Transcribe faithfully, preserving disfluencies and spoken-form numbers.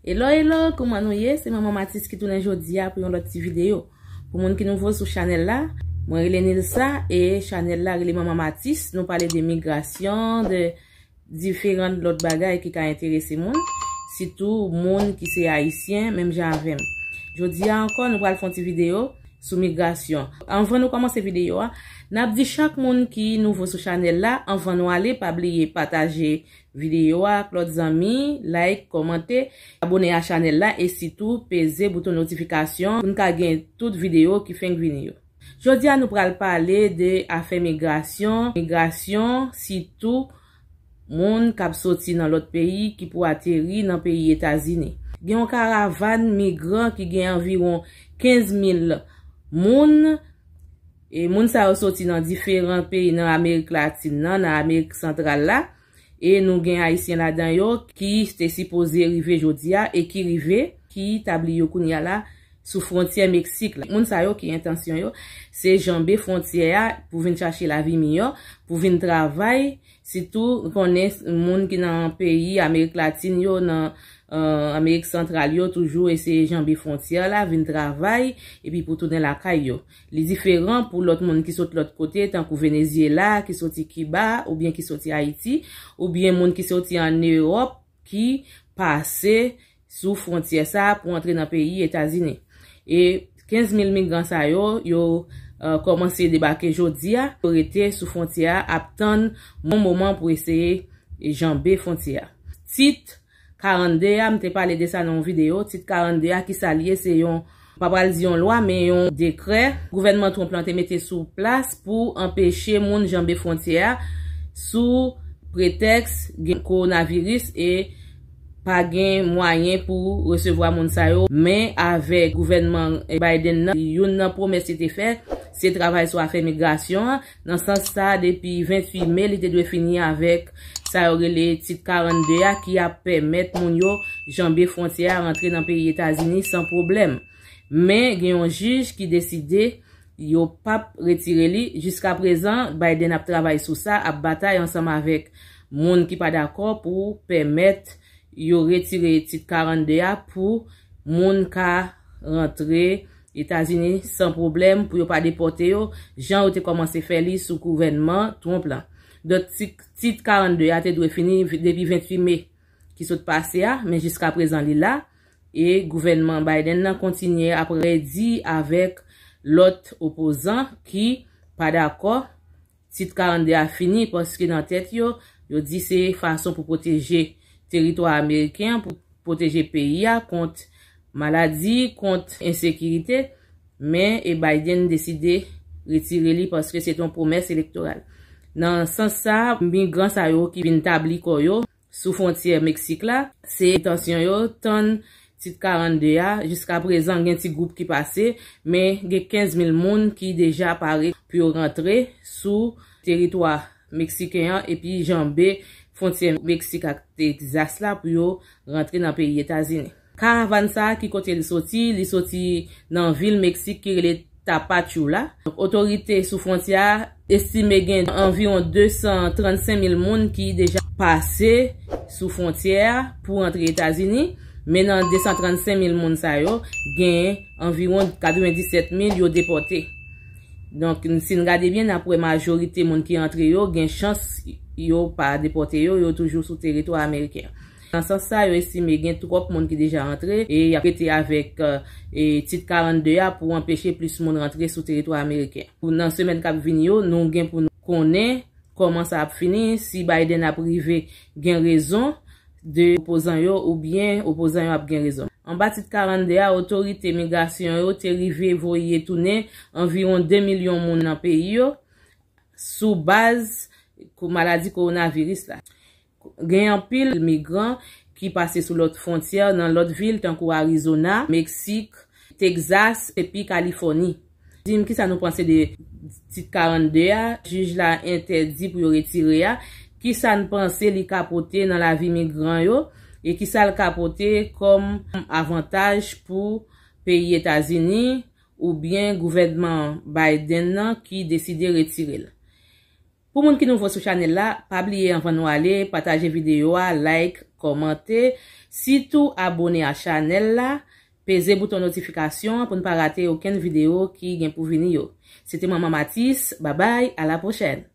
Hello, hello, kouman nou ye? Se Manman Matis ki tounen jodi a pou yon lòt ti videyo. Pou moun ki nouvo sou chanèl la, mwen rele Nilsa e chanèl la rele Manman Matis. Nou pale de migrasyon, de diferan lòt bagay ki ka enterese moun, sitou moun ki se ayisyen, menm jan avè m. Jodi a ankò, nou pral fè yon ti videyo sou migrasyon. Anvan nou kòmanse videyo a, n ap di chak moun ki nouvo sou chanèl la, anvan nou ale, pa bliye pataje videyo a ak lòt zanmi, like, kòmante, abone a chanèl la e sitou peze bouton notifikasyon pou n ka gen tout videyo ki fenk vini yo. Jodi a nou pral pale de afè migrasyon, migrasyon sitou moun k ap soti nan lòt peyi ki pou ateri nan peyi Etazini. Gen yon karavàn migran ki gen anviwon kenz mil moun. E moun sa yo soti nan diferan peyi nan Amerik Latin nan, nan Amerik Santral la. E nou gen Ayisyen ladan yo ki te sipoze rive jodi a e ki rive, ki tabli yo kounye a la sou fwontyè Meksik la. Moun sa yo ki entansyon yo, se janbe fwontyè a pou vin chache lavi miyò, pou vin travay, sitou konnen moun ki nan peyi Amerik Latin yo, nan, eh, Amerik Santral yo, toujou eseye janbe fwontyè la, vin travay, epi pou tounen lakay yo. Li diferan pou lòt moun ki sot lòt kote, tankou Venezyela, ki soti Kiba, oubyen ki soti Ayiti, oubyen moun ki soti ann Ewòp, ki pase sou fwontyè sa a pou antre nan peyi Etazini. E kenz mil migran sa yo, yo, eh, kòmanse debake jodi a, yo rete sou fwontyè a ap tann yon moman pou eseye janbe fwontyè a. Tit karannde a, m te pale de sa nan yon videyo. Tit karannde a, ki sa l ye? Se yon, pa pral di yon lwa, men yon dekrè gouvènman Trump lan te mete sou plas pou anpeche moun janbe fwontyè a sou pretèks gen kowonaviris e pa gen mwayen pou resevwa moun sa yo. Men avèk gouvènman Biden nan, youn nan pwomès li te fè, se travay sou afè migrasyon an. Nan sans sa, depi venntuit me, li te dwe fini avèk sa yo rele Tit karannde a, ki ap pèmèt moun yo janbe fwontyè a, rantre nan peyi Etazini san pwoblèm. Men, gen yon jij ki deside yo p ap retire li. Jiskaprezan, Biden ap travay sou sa, ap batay ansanm avèk moun ki pa dakò pou pèmèt yo retire Tit karannde a pou moun ka rantre Etazini san pwoblèm, pou yo pa depòte yo, jan yo te kòmanse fè li sou gouvènman Trump lan. Donk, Tit, Tit karannde a te dwe fini vi-, depi venntuit me ki sot pase a, men jiskaprezan li la. E gouvènman Biden nan kontinye ap redi avèk lòt opozan ki pa dakò Tit karannde a fini, paske nan tèt yo, yo di se fason pou pwoteje teritwa ameriken an, pou pwoteje peyi a kont maladi, kont ensekirite, men e Biden deside retire li paske se te yon pwomès elektoral. Nan sans sa, migran sa yo ki vin tabli kò yo sou fwontyè Meksik la, se entansyon yo tann Tit karannde a. Jiskaprezan, gen ti gwoup ki pase, men gen kenz mil moun ki deja pare pou yo rantre sou teritwa meksiken an epi janbe fwontyè Meksik ak Tegzas la pou yo rantre nan peyi Etazini. Karavàn sa a, ki kote li soti? Li soti nan vil Meksik ki rele Tapachula. Donk, otorite sou fwontyè a estime gen anviwon de san trannsenk mil moun ki deja pase sou fwontyè a pou antre Etazini, men nan de san trannsenk mil moun sa yo, gen anviwon katrevendisèt mil yo depòte. Donk, si n gade byen, n ap wè majorite moun ki antre yo, gen chans yo pa depòte yo, yo toujou sou teritwa ameriken. Nan sans sa, yo estime gen twòp moun ki deja antre e y ap rete avèk, eh, e Tit karannde a pou anpeche plis moun rantre sou teritwa ameriken. Pou nan semèn k ap vini yo, nou gen pou nou konnen kòman sa ap fini, si Biden ap rive gen rezon de opozan yo oubyen opozan yo ap gen rezon. Anba Tit karannde a, otorite migrasyon yo te rive voye tounen anviwon de milyon moun nan peyi yo sou baz ko-, maladi kowonaviris la. Gen anpil migran ki pase sou lòt fwontyè nan lòt vil tankou Arizona, Meksik, Tegzas epi Kalifòni. Di m kisa nou panse de Tit karannde a, jij la entèdi pou yo retire a. Kisa n panse li ka pote nan lavi migran yo e kisa l ka pote kòm avantaj pou peyi Etazini oubyen gouvènman Biden nan ki deside retire l? Pou moun ki nouvo sou chanèl la, pa bliye anvan nou ale, pataje videyo a, like, kòmante, sitou abone a chanèl la, peze bouton notifikasyon an pou n pa rate okenn videyo ki gen pou vini yo. Se te Manman Matis, babay, a la pwochèn!